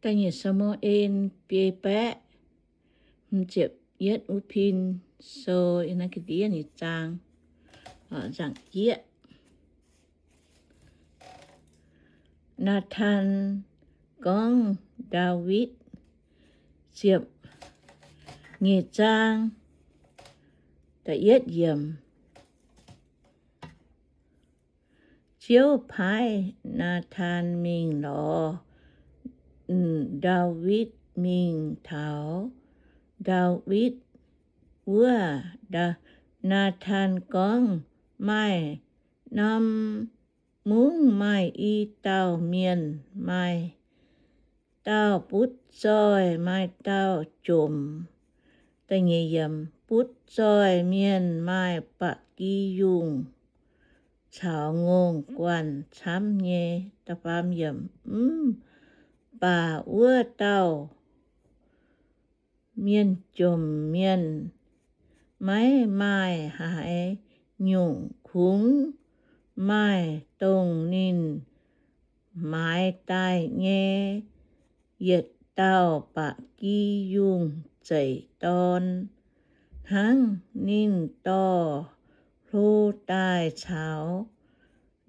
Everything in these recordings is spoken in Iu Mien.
Da'nyeic Saa^mu^en biei baeqv hmz ziepc yietv uv pin sou, ga'ndiev nyei zaang, nzaangc jieqv. Naa^tan gorngv Ndaawitv, ziepc nyeic zaang, da'yietv yiemc. Ziouv paaiv Naa^tan mingh lorz Ndaawitv mingh taux Ndaawitv wuov. Naa^tan gorngv, Maaih norm mungv maaih i dauh mienh, maaih dauh butv zoih, maaih dauh jomc. Butv zoih mienh maaih ba'gi yungh caux ngongh guanh camv nyei. Mv baac wuov dauh mienh jomc mienh maiv maaih haaix nyungc. Kungx maaih dongh ninh maaiz daaih nyei yietc dauh ba'gi yungh zeic dorn, hnangv ninh dorh hlo daaih caux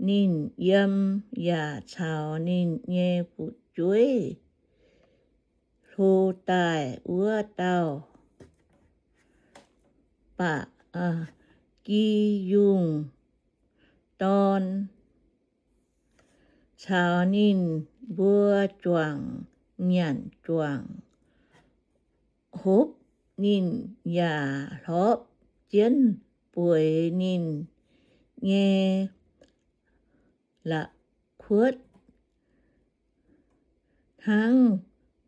ninh yiem yaac caux ninh nyei fu'jueiv hlo daaih wuov dauh ba'gi yungh dorn, caux ninh mbuo juangc nyanc juangc hopv. Ninh yaac hlorpv jienv bueix ninh nyei la'kuotv hnangv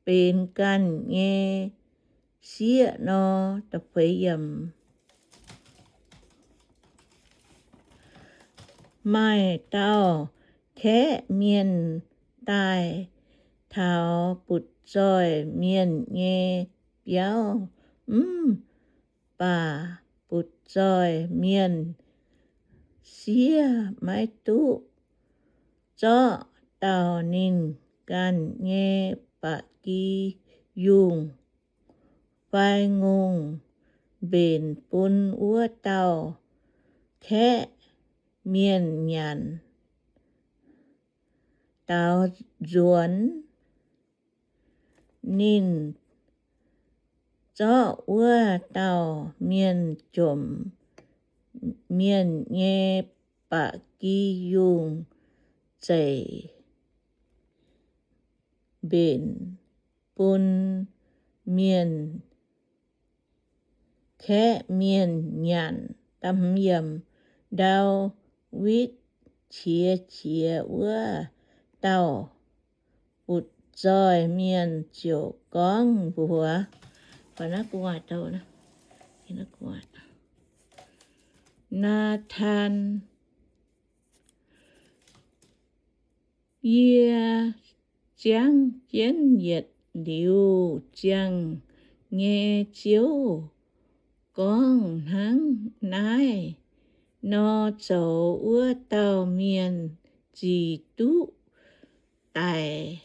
benx ganh nyei sieqv nor. Maaih dauh kaeqv mienh daaih taux butv zoih mienh nyei biauv, mv baac butv zoih mienh siev maiv duqv zorqv dauh ninh ganh nyei ba'gi yungh fai ngongh mbenc bun wuov dauh kaeqv mienh nyanc. Daaux nzuonx ninh zorqv wuov dauh mienh jomc mienh nyei ba'gi yungh zeic mbenc bun mienh, kaeqv mienh nyanc. Ndaawitv qiex jiez wuov dauh butv zoih mienh ziouc gorngv mbuox Naa^tan, Yie ziangv jienv yietc liuz ziangh nyei Ziouv gorngv hnangv naaiv nor zoux, wuov dauh mienh zic duqv daic.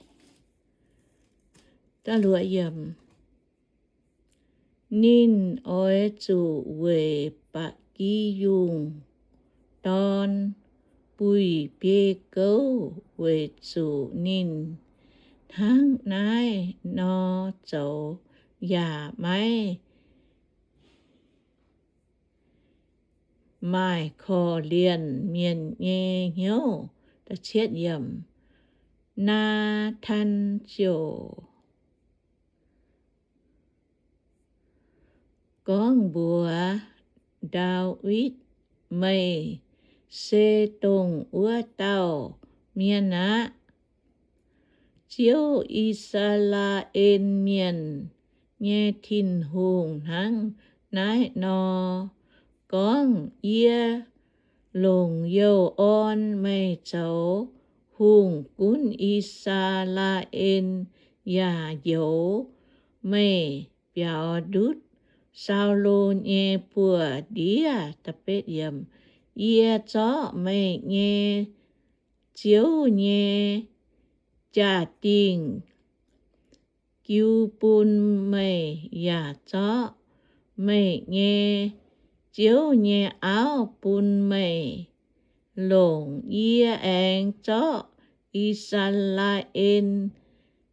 Ninh oix zuqc weic ba'gi yungh dorn buih biei gouv, weic zuqc ninh hnangv naaiv nor zoux yaac maiv maaih korv-lienh mienh nyei hnyouv. Naa^tan ziouc gorngv mbuox Ndaawitv, Meih se dongh wuov dauh mienh aqv. Ziouv, I^saa^laa^en Mienh nyei Tin-Hungh, hnangv naaiv nor gorngv, Yie longc youh orn meih zoux hungh gunv I^saa^laa^en yaac njoux meih biaux ndutv Saulo nyei buoz-ndiev. Yie zorqv meih nyei ziouv nyei jaa-dingh jiu bun meih yaac zorqv meih nyei ziouv nyei auv bun meih longc. Yie aengx zorqv I^saa^laa^en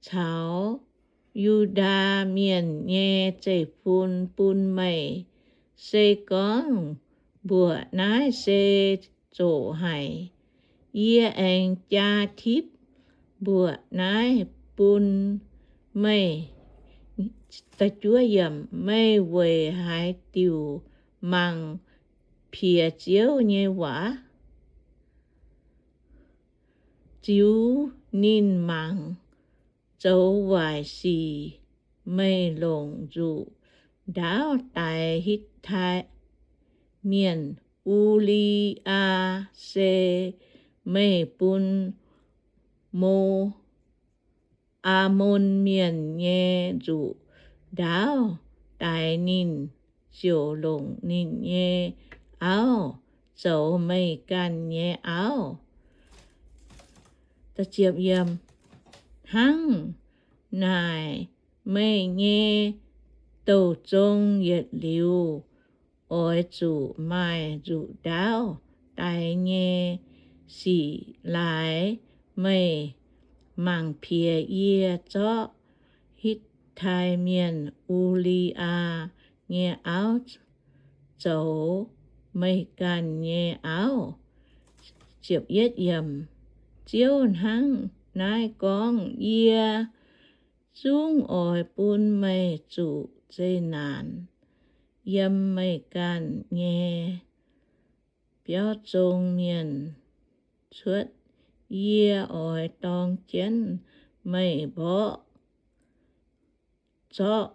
caux Yu^ndaa Mienh nyei zeiv-fun bun meih. Se gorngv mbuoqc naaiv se zoqc haic, yie aengx jaa tipv mbuoqc naaiv bun meih. Meih weic haaix diuc mangc piex Ziouv nyei waac, ziux ninh mangc zoux waaic sic? Meih longc nzuqc ndaauv daix Hitv^tai Mienh, U^li^yaa, se meih bun Mo Aamon Mienh nyei nzuqc ndaauv daix ninh, ziouc longc ninh nyei auv zoux meih ganh nyei auv. Hnangv naaic, meih nyei douh zong yietc liuz oix zuqc maaih nzuqc ndaauv daix nyei sic laaix. Meih mangc piex yie zorqv Hitv^tai Mienh U^li^yaa nyei auv zoux meih ganh nyei auv. Ziouv hnangv naaiv gorngv, Yie zungv oix bun meih zuqc zeqc naanc yiem meih ganh nyei biauv zong mienh cuotv. Yie oix dorng jienv meih mborqv, zorqv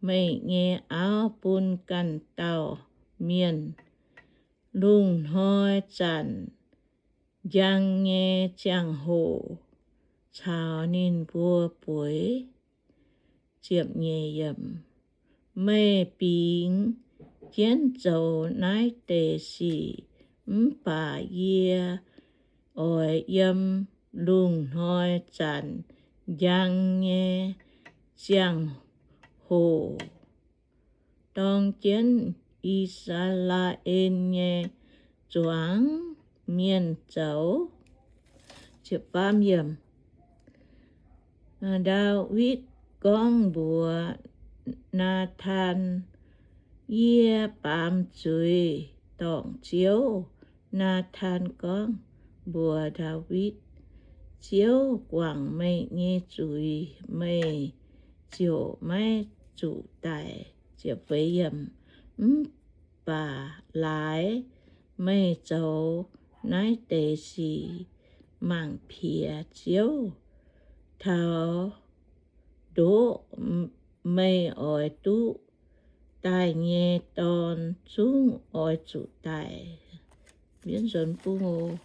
meih nyei auv bun ganh dauh mienh. Lungh hnoi zanc njang nyei ziangh hoc caux ninh mbuo bueix. Meih bingx jienv zoux naaiv deix sic, mv baac yie oix yiem lungh hnoi zanc njang nyei ziangh hoc dorng jienv I^saa^laa^en nyei zuangx mienh zoux. Ndaawitv gorngv mbuox Naatan, Yie baamz zuiz dorngc Ziouv. Naatan gorngv mbuox Ndaawitv, Ziouv guangc meih nyei zuiz, meih ziouc maiv zuqc daic. Mv baac laaix meih zoux naaiv deix sic, mangc piex Ziouv, taux ndoqv meih oix duqv daaih nyei dorn zungv oix zuqc daic. Mienv nzuonx bung oc.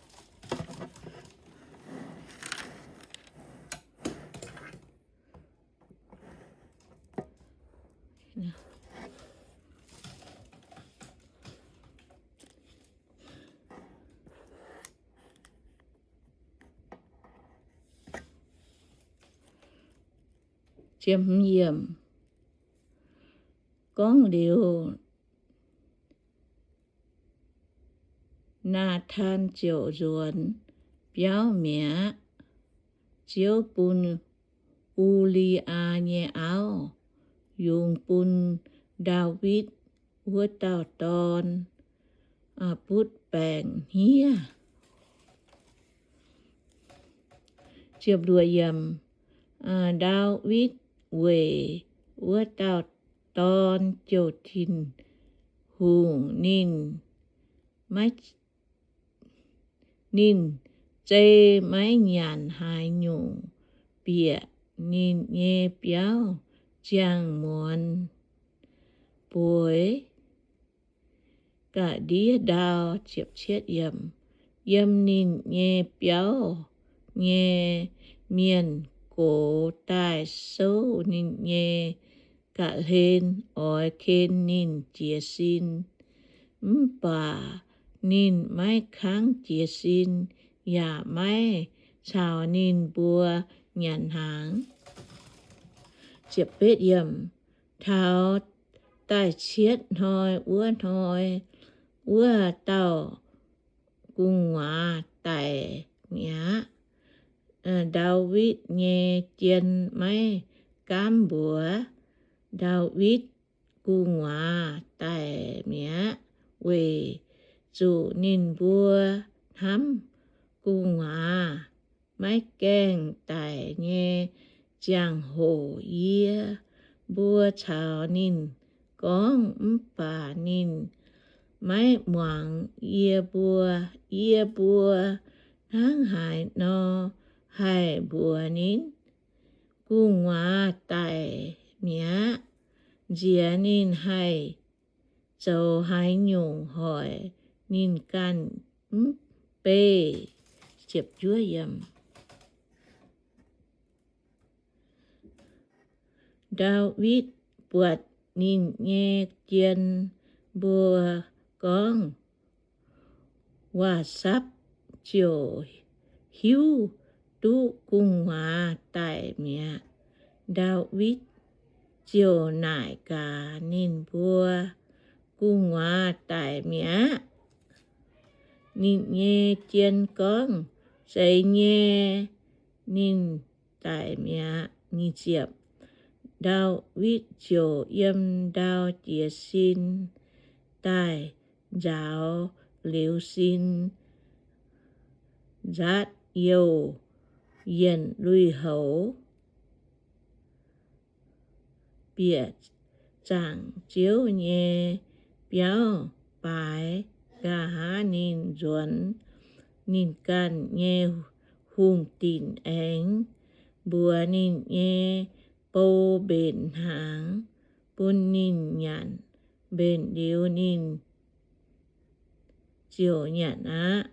Gorngv liuz, Naatan ziouc nzuonx biauv mi'aqv. Ziouv bun U^li^yaa nyei auv yungz bun Ndaawitv wuov dauh dorn butv baengc hniev. Ndaawitv weic wuov dauh dorn jouh Tin-Hungh. Ninh maiv, ninh zei maiv nyanc haaix nyungc, bieqc ninh nyei biauv ziangh muonz bueix ga'ndiev ndau. Yiem ninh nyei biauv nyei mienh gox daaih souv ninh nyei ga'hlen oix ken ninh jiez sin. Mv baac ninh maiv kangv jiez sin, yaac maiv caux ninh mbuo nyanc hnaangx. Taux da'cietv hnoi wuov hnoi, wuov dauh gu'nguaaz daic mi'aqv. Ndaawitv nyei jien maiv gaamv mbuox Ndaawitv gu'nguaaz daic mi'aqv, weic zuqc ninh mbuo hnamv gu'nguaaz maiv gaengh daic nyei ziangh hoc yie mbuo caux ninh gorngv, mv baac ninh maiv muangx yie mbuo. Yie mbuo hnangv haaix nor haih mbuox ninh? Gu'nguaaz daic mi'aqv. Nziex ninh haih zoux haaix nyungc hoic ninh ganh mv bei? Ndaawitv buatc ninh nyei jien mbuo gorngv, waac-sapv ziouc hiuv duqv gu'nguaaz daic mi'aqv. Ndaawitv ziouc naaic gaax ninh mbuo, gu'nguaaz daic mi'aqv. Ninh nyei jien gorngv, zeiz nyei, ninh daic mi'aqv. Ndaawitv ziouc yiem ndau jiez sin daaih nzaaux liuz sin nzaatv youh yienc lui-houx, bieqc zaangc Ziouv nyei biauv baaix. Nqa'haav ninh nzuonx ninh ganh nyei hungh dinc aengx mbuox ninh nyei bou mbenc hnaangx bun ninh nyanc. Mbenc liuz ninh ziouc nyanc aqv.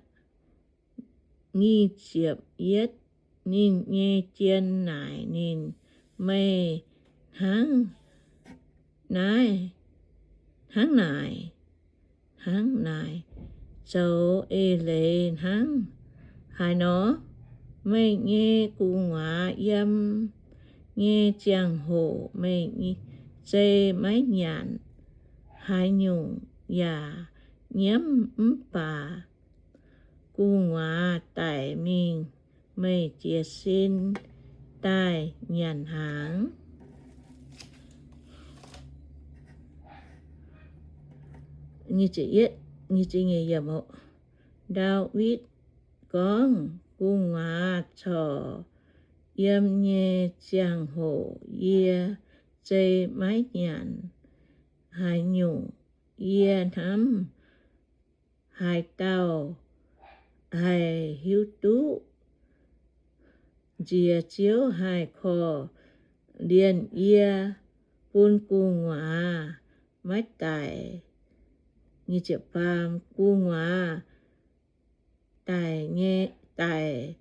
Nyic ziepc yietv. Ninh nyei jien naaic ninh, meih hnangv naaiv, hnangv naaic, hnangv naaic zoux eix leiz hnangv haaix nor? Meih nyei gu'nguaaz yiem nyei ziangh hoc meih zei maiv nyanc haaix nyungc yaac nyiemv, mv baac gu'nguaaz daic mingh meih jiez sin daaih nyanc hnaangx. Ndaawitv gorngv, gu'nguaaz corc yiem nyei ziangh hoc yie zei maiv nyanc haaix nyungc. Yie hnamv haaix dauh haih hiuv duqv? Nziex Ziouv haih korv-lienh yie bun gu'nguaaz maiv daic. Gu'nguaaz daic nyei, daic,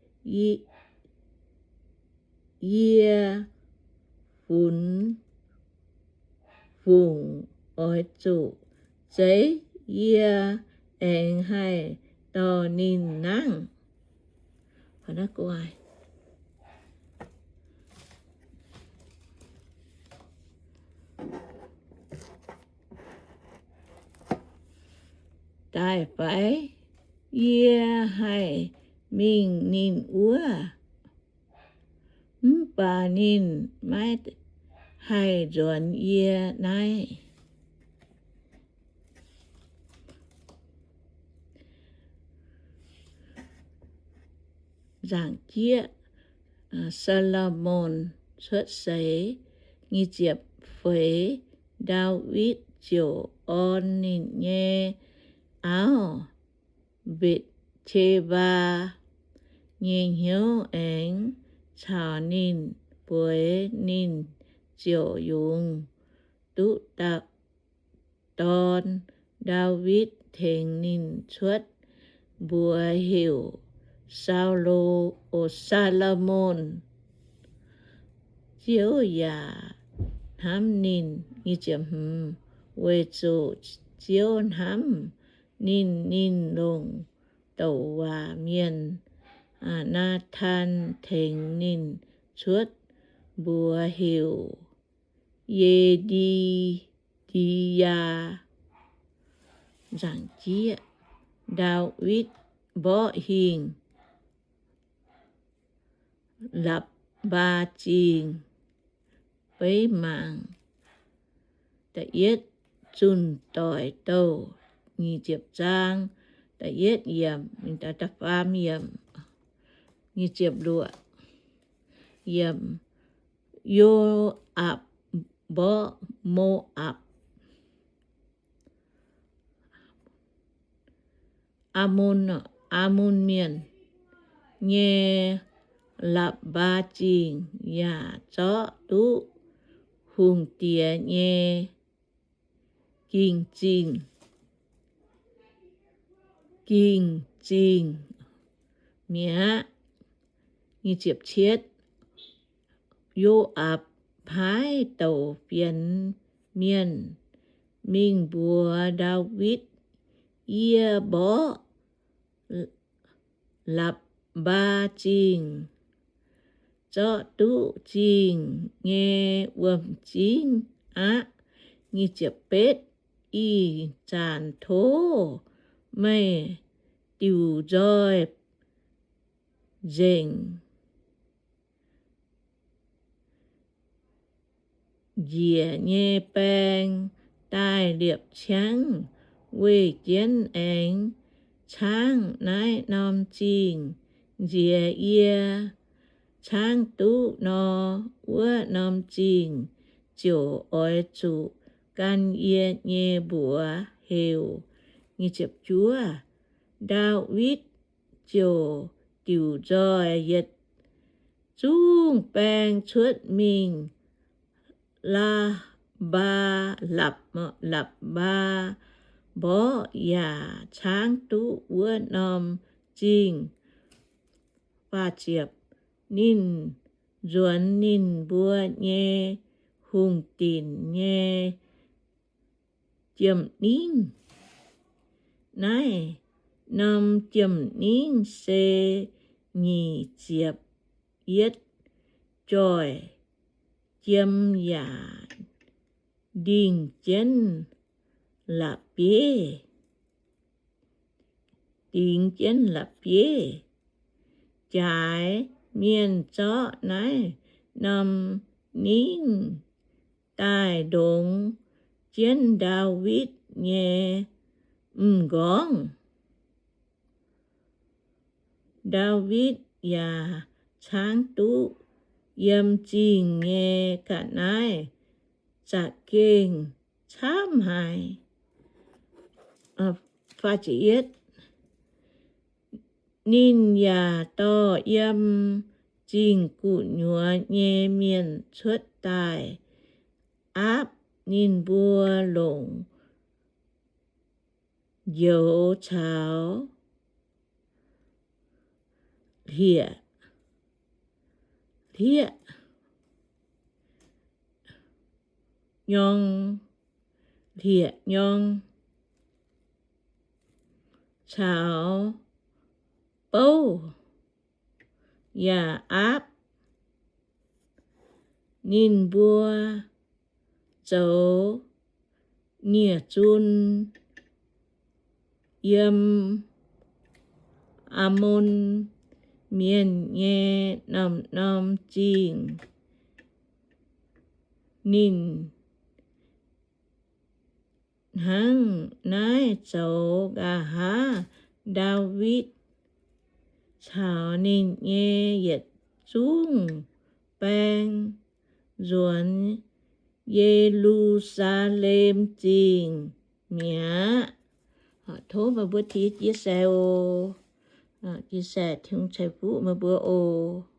yie funx fungc oix zuqc zeiv, yie aengx haih dorh ninh nangv. Daaih fai? Yie haih mingh ninh wuov, mv baac ninh maiv haih nzuonx yie naaiv. Nzaangc jieqv, Saa^lo^morn cuotv seix. Nyic ziepc feix. Ndaawitv ziouc orn ninh nyei auv, Mbetc^se^mbaa, nyei hnyouv aengx caux ninh bueix. Ninh ziouc yungz duqv dorn. Ndaawitv tengx ninh cuotv mbuox heuc Saulo, o, Saa^lo^morn. Ziouv yaac hnamv ninh, weic zuqc Ziouv hnamv ninh. Ninh longc douc waac mienh, Naa^tan, tengx ninh cuotv mbuox heuc Ye^ndi^yaa. Ndaawitv mborqv hingh Lapc^mbaa Zingh. Beiv mangc da'yietv zunh doic douh nyic ziepc zaang da'yietv yiemc, da'faam yiemc, nyic ziepc luoqc yiemc. Yo^aapc mborqv Mo^apc, Aamon, Aamon Mienh nyei Lapc^mbaa Zingh yaac zorqv duqv hungh diex nyei Ging-Zingh, Ging-Zingh mi'aqv. Yo^aapc paaiv douc fienx mienh mingh mbuox Ndaawitv, Yie mborqv Lapc^mbaa Zingh, zorqv duqv zingh nyei wuom-zingv aqv. Ih zanc tov meih diuc nzoih nzengc njiec nyei baeng daaih liepc ciangv weih jienv aengx caangv naaiv norm zingh nziex yie. Caangv duqv nor, wuov norm zingh ziouc oix zuqc gan yie nyei mbuox heuc. Ndaawitv ziouc diuc nzoih yietc zungv baeng cuotv mingh Lapc^mbaa, Lapc^mbaa mborqv yaac caangv duqv wuov norm zingh. Ninh nzuonx ninh mbuo nyei hungh dinc nyei jiem-ningv. Naaiv norm jiem-ningv se nyic ziepc yietv joih jiem yaac ndingh jienv la'bieiv, dingx jienv la'bieiv. Jaaix mienh zorqv naaiv norm ningv daaih ndongx jienv Ndaawitv nyei m'nqorngv. Ndaawitv yaac caangv duqv yiem zingh nyei ga'naaiv za'gengh camv haic. Ninh yaac dorh yiem zingh gu'nyuoz nyei mienh cuotv daaih aapv ninh mbuo longc njoux caux hlieqv, hlieqv nyorng, hlieqv nyorng caux bouv yaac aapv ninh mbuo zoux nie-zun yiem Aamon Mienh nyei norm-norm zingh. Ninh hnangv naaiv zoux nqa'haav Ndaawitv caux ninh nyei yietc zungv baeng nzuonx Ye^lu^saa^lem Zingh mi'aqv. Tov meih mbuo chia sẻ oc. Chia sẻ, Tin-Hungh ceix fuqv meih mbuo oc.